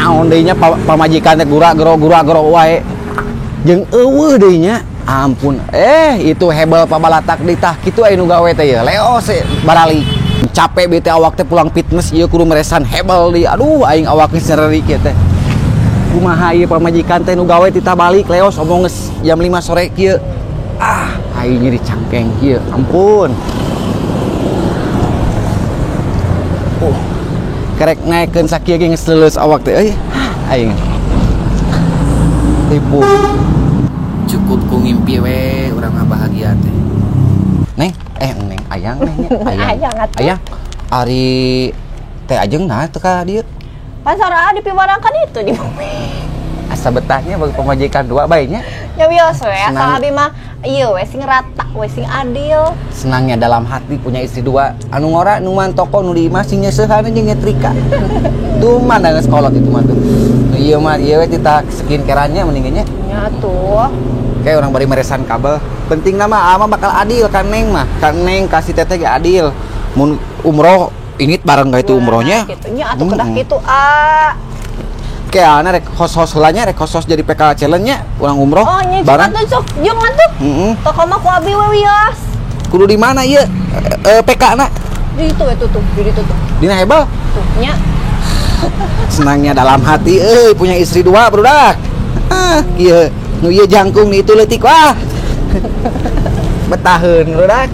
Naon deui nya pamajikan teh gura-gero wae. Jeung eueuh deui nya. Ampun, itu hebel pabalatak ditah kitu aya nu gawe teh ye. Leos barali. Capek bete awak teh pulang fitness ieu kudu meresan hebel deui. Aduh, aing awak geus nyereri kieu teh. Kumaha ieu pamajikan teh nu gawe titah balik leos omong geus jam 5 sore kieu. Ah, aing nyeri cangkeng kieu. Ampun. Kerek naikkeun sakieu ge geus leuleus awak teh euy. Aing. Tipu. Cukup ku ngimpi we urang mah bahagia teh. Neng, neng ayang neng ayang. Ayang atuh. Ayang ari teh ajeng nah teu ka dieu. Pan sora dipiwarangkan itu di bumi. Asa betahnya bagi pamajikan dua bae nya. Ya wios we, asal abi mah ieu we sing rata, we sing adil. Senangnya dalam hati punya istri dua. Anu ngora nu mantoko nu di imah sing nyeusehan jeung nyetrika. Tuh mah da geus kolot itu mah tuh. Nu ieu mah ieu we titah skincareannya mending nya. Nya tuh. Kayak orang bari meresan kabel. Penting nama ama bakal adil kan neng mah. Kan neng kasih teteh ge adil. Mun umroh init bareng gak itu umrohnya? Gitu nya atuh kedah kitu a. Kayak ana rek hos-hos heula nya, rek hos-hos jadi PK challenge-nya urang umroh. Oh nya bareng. Atuh sok jeung atuh. Toko mah ku abi we wios. Kudu di mana ieu? PK na? Di itu we tutup, di ditu tuh. Dina hebel? Tuh nya. Senangnya dalam hati euy punya istri dua barudak. Ah, kieu. Nu ieu jangkung nu itu leutik wah. Betaheun barudak.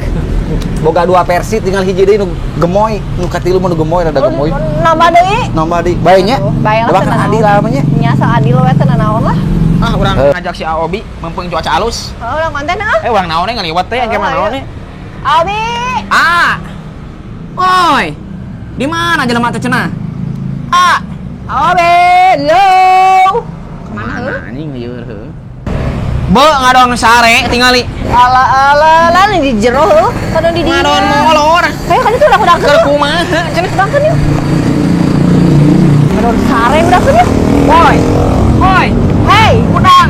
Boga dua versi tinggal hiji deui nu gemoy, nu katilu mah nu gemoy rada gemoy. Nambah deui. Nambah deui. Bae nya. Bae lah Bahkan adil lah nya. Nya sa adil we teh nanaon lah. Ah, urang ngajak si Aobi mumpung cuaca alus. Oh, urang konten ah. Urang naon we ngaliwat teh engke mah naon we. Aobi. Ah. Oi. Di mana jelema teh cenah? Ah. Aobi, lo. Kemana heuh? Anjing lieur heuh. Be ngadon sare tingali. Ala ala lah di jero heuh, kadon di dinya. Ngadon molor. Hayo kan itu udah Keur kumaha cenah? Udahkeun yuk. Ngadon sare udahkeun yuk. Woi. Woi. Hey, udang.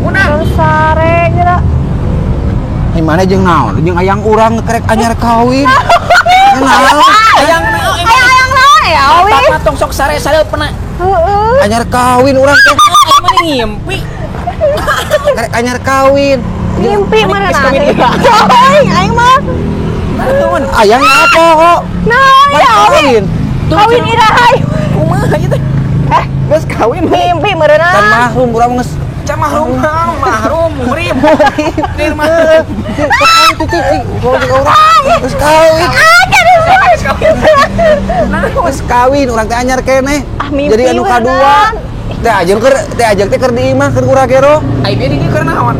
Udang. Ngadon sare geura. Di mana jeung naon? Jeung ayang urang kerek anyar kawin. Naon? Ayang naon? Ayang naon ya, Awi? Patong sok sare sareupna. Heeh. Anyar kawin urang teh. Aing mah ngimpi. Karek anyar kawin. Mimpi mana nah? Aing aing mah. Ayang apa kok? Nah, ya kawin. Kawin iraha. Kumaha ieu teh? Geus kawin mimpi meureunna. Kan mahrum urang geus can mahrum, mahrum muhrim. Muhrim. Geus kawin. Geus kawin urang teh anyar keneh. Jadi anu kadua. Teh ajeng keur teh ajeng teh keur di imah keur urang gero. Ai dia di dieu keur naon?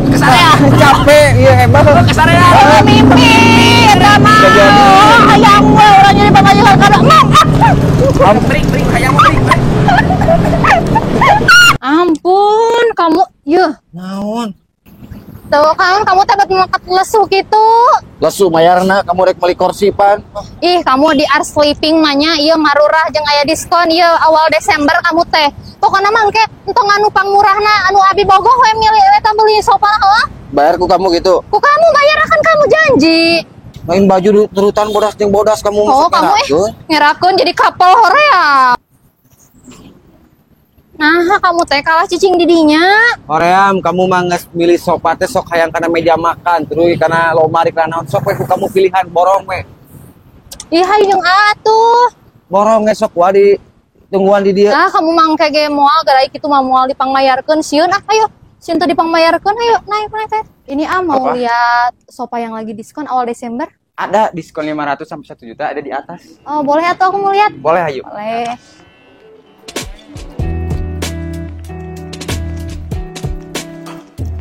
Kesarea. Capek ieu hebat. Kesarea. Mimpi eta mah. Hayang we urang jadi pamajikan kada mang. Bring bring hayang bring. Ampun, kamu yeuh. Naon? Tuh kan kamu teh bet ngangkat lesu gitu. Lesu mayarna kamu rek meuli kursi pan. Ih, kamu di Art Sleeping mah nya ieu marurah jeung aya diskon ieu awal Desember kamu teh. Pokona mah engke entong anu pangmurahna anu abi bogoh we milih eta beli sofa heuh. Bayar ku kamu gitu. Ku kamu bayar kan kamu janji. Main baju turutan bodas jeung bodas kamu. Oh, kamu ngerakeun jadi couple horea. Nah, kamu teh kalah cicing didinya. Hoream, kamu mah geus milih sofa teh sok hayang kana meja makan, terus kana lomari kana naon sok we ku kamu pilihan borong we. Ih, hayang atuh. Borong ge sok wa di tungguan di dieu. Nah, kamu mangke ge moal gara kitu mah moal dipangmayarkeun sieun ah ayo. Sieun teu dipangmayarkeun ayo naik naik teh. Ini ah mau lihat sofa yang lagi diskon awal Desember. Ada diskon 500 sampai 1 juta ada di atas. Oh, boleh atau aku mau lihat? Boleh ayo. Boleh.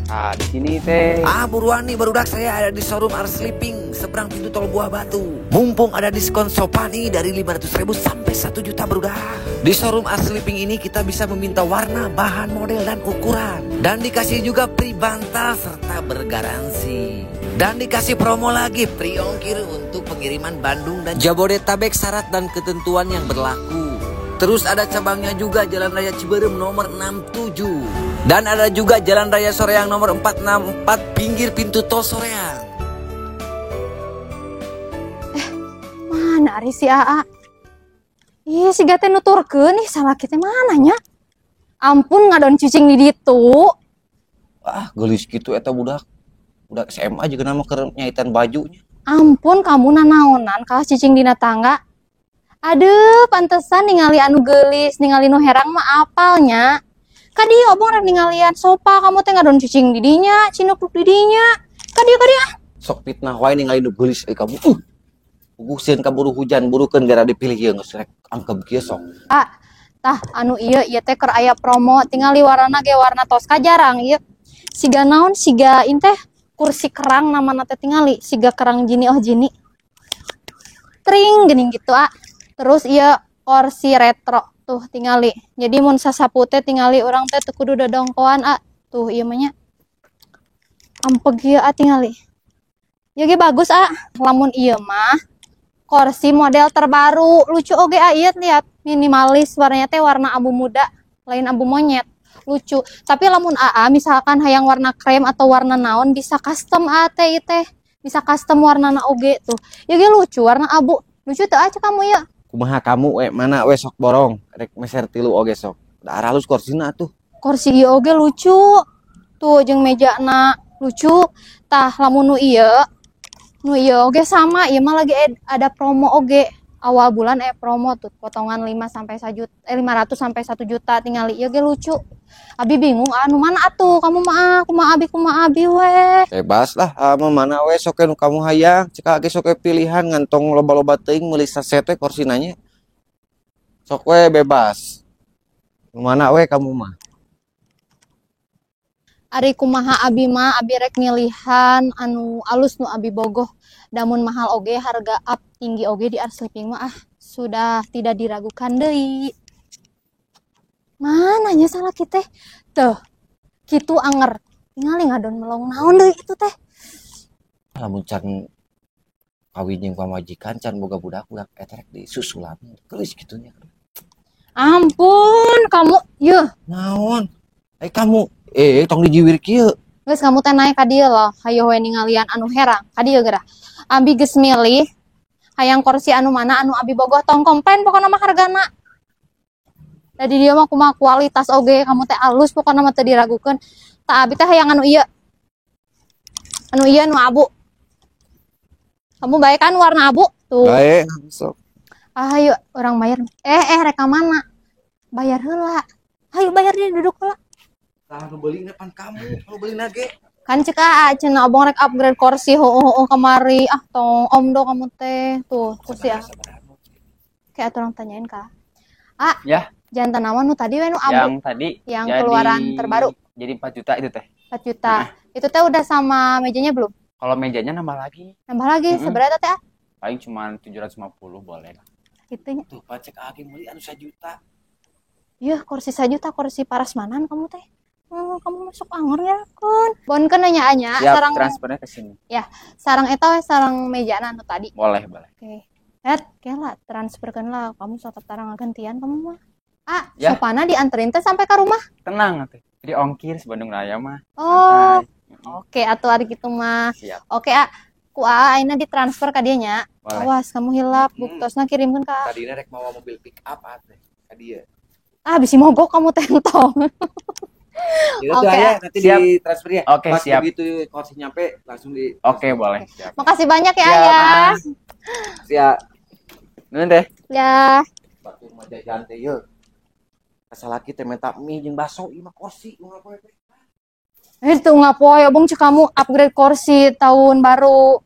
Ah, di sini teh. Ah, buruan nih barudak saya ada di showroom Art Sleeping seberang pintu tol Buah Batu. Mumpung ada diskon sofa nih dari 500.000 sampai 1 juta barudak. Di showroom Art Sleeping ini kita bisa meminta warna, bahan, model dan ukuran. Dan dikasih juga free bantal serta bergaransi. Dan dikasih promo lagi free ongkir untuk pengiriman Bandung dan Jabodetabek syarat dan ketentuan yang berlaku. Terus ada cabangnya juga Jalan Raya Ciberem nomor 67. Dan ada juga Jalan Raya Soreang nomor 464 pinggir pintu tol Soreang. Mana ari si AA? Ih, siga teh nuturkeun ih salaki teh mana nya? Ampun ngadon cicing di ditu. Ah, geulis kitu eta budak. Budak SMA juga nama keur nyaitan bajunya. Ampun kamu nanaonan kalah cicing dina tangga. Aduh, pantesan ningali anu geulis, ningali nu herang mah apalnya. Ka dieu obong rek ningalian sofa kamu teh ngadon cicing di dinya, cinuk di dinya. Ka dieu ka dieu ah. Sok fitnah wae ningali nu geulis euy kamu. Puguh sieun kaburu hujan burukeun gara dipilih ieu geus rek angkeb kieu sok. Ah, tah anu ieu ieu teh keur aya promo, tingali warna ge warna toska jarang ieu. Siga naon siga in teh kursi kerang namana teh tingali, siga kerang jini oh jini. Tring geuning gitu ah. Terus ieu kursi retro tuh tingali. Jadi mun sasapu teh tingali urang teh teu kudu dodongkoan ah. Tuh ieu mah nya. Ampeg ieu ah tingali. Ieu ge bagus ah. Lamun ieu mah kursi model terbaru, lucu oge ah ieu lihat minimalis warnanya teh warna abu muda, lain abu monyet. Lucu. Tapi lamun AA misalkan hayang warna krem atau warna naon bisa custom A teh ieu teh. Bisa custom warna na oge tuh. Ieu ge lucu warna abu. Lucu teu aja kamu ya. Kumaha kamu we mana we sok borong rek meser tilu oge sok. Da aralus korsina atuh. Kursi ieu oge lucu. Tuh jeung mejana lucu. Tah lamun nu ieu oge sama, ieu mah lagi ada promo oge. Awal bulan promo tuh potongan 5 sampai 500 sampai 1 juta tingali ieu ge lucu. Abi bingung anu mana atuh kamu mah kumaha abi kumaha abi we. Bebas lah ama mana we sok nu kamu hayang cek ge sok we pilihan ngantong loba-loba teuing meuli saset we korsina nya. Sok we bebas. Nu mana we kamu mah? Ari kumaha abi mah abi rek milihan anu alus nu abi bogoh. Damun mahal oge harga up tinggi oge di Art Sleeping mah ah sudah tidak diragukan deui. Mananya salah kita tuh kitu anger tingali ngadon melong naon deui itu teh. Lamun can kawin jeung pamajikan can boga budak-budak eta rek disusulan geulis kitu nya. Ampun kamu yeuh. Naon? Kamu tong dijiwir kieu. Geus kamu teh naik ka dieu loh, hayo we ningalian anu herang ka dieu geura. Abi geus milih hayang kursi anu mana anu abi bogoh tong komplain pokona mah hargana. Jadi dia mah kumaha kualitas oge kamu teh alus pokona mah teu diragukeun. Tah abi teh hayang anu ieu. Anu ieu anu abu. Kamu bae kan warna abu tuh. Bae, sok. Ah, ayo orang bayar. Rek ka mana? Bayar heula. Ayo bayar dia duduk heula. Tah nu beuli pan kamu, nu beuli ge. Kan cek aa cenah abang rek upgrade kursi heueuh kamari. Ah tong om do kamu teh. Tuh kursi ah. Kayak atuh orang tanyain ka. Ah, ya. Jantan nama nu tadi we nu abu. Yang tadi yang jadi, keluaran terbaru. Jadi 4 juta itu teh. 4 juta. Nah. Itu teh udah sama mejanya belum? Kalau mejanya nambah lagi. Nambah lagi seberapa teh? Paling cuma 750 boleh lah. Gitunya. Tuh pacek agi meuli anu 1 juta. Yeuh, kursi 1 juta, kursi parasmanan kamu teh. Kamu masuk angor ya kun. Bonkeun nanya anya sarang transfernya ke sini. Ya, sarang eta we sarang mejana anu tadi. Boleh, boleh. Oke. Et, kela transferkeun lah kamu sok tarang gantian kamu mah. Ah, ya. Sopana dianterin teh sampai ke rumah. Tenang atuh. Jadi ongkir Bandung Raya mah. Oh. Oke, atuh ari kitu mah. Siap. Oke, ah. Ku aa ayeuna ditransfer ka dieu nya. Awas kamu hilap, buktosna kirimkeun ka. Tadina rek mawa mobil pick up atuh ka dieu. Ah, bisi mogok kamu tentong. Oke, ya, nanti siap. Di transfer ya. Oke, pas siap. Begitu kursi nyampe langsung di. Oke, boleh. Siap. Makasih banyak ya, Ayah. Siap. Nuhun teh. Ya. Batur mah jajan teh yeuh. Kasalaki teh minta mie jeung bakso ieu mah kursi unggal poe teh. Itu unggal poe obong cek kamu upgrade kursi tahun baru.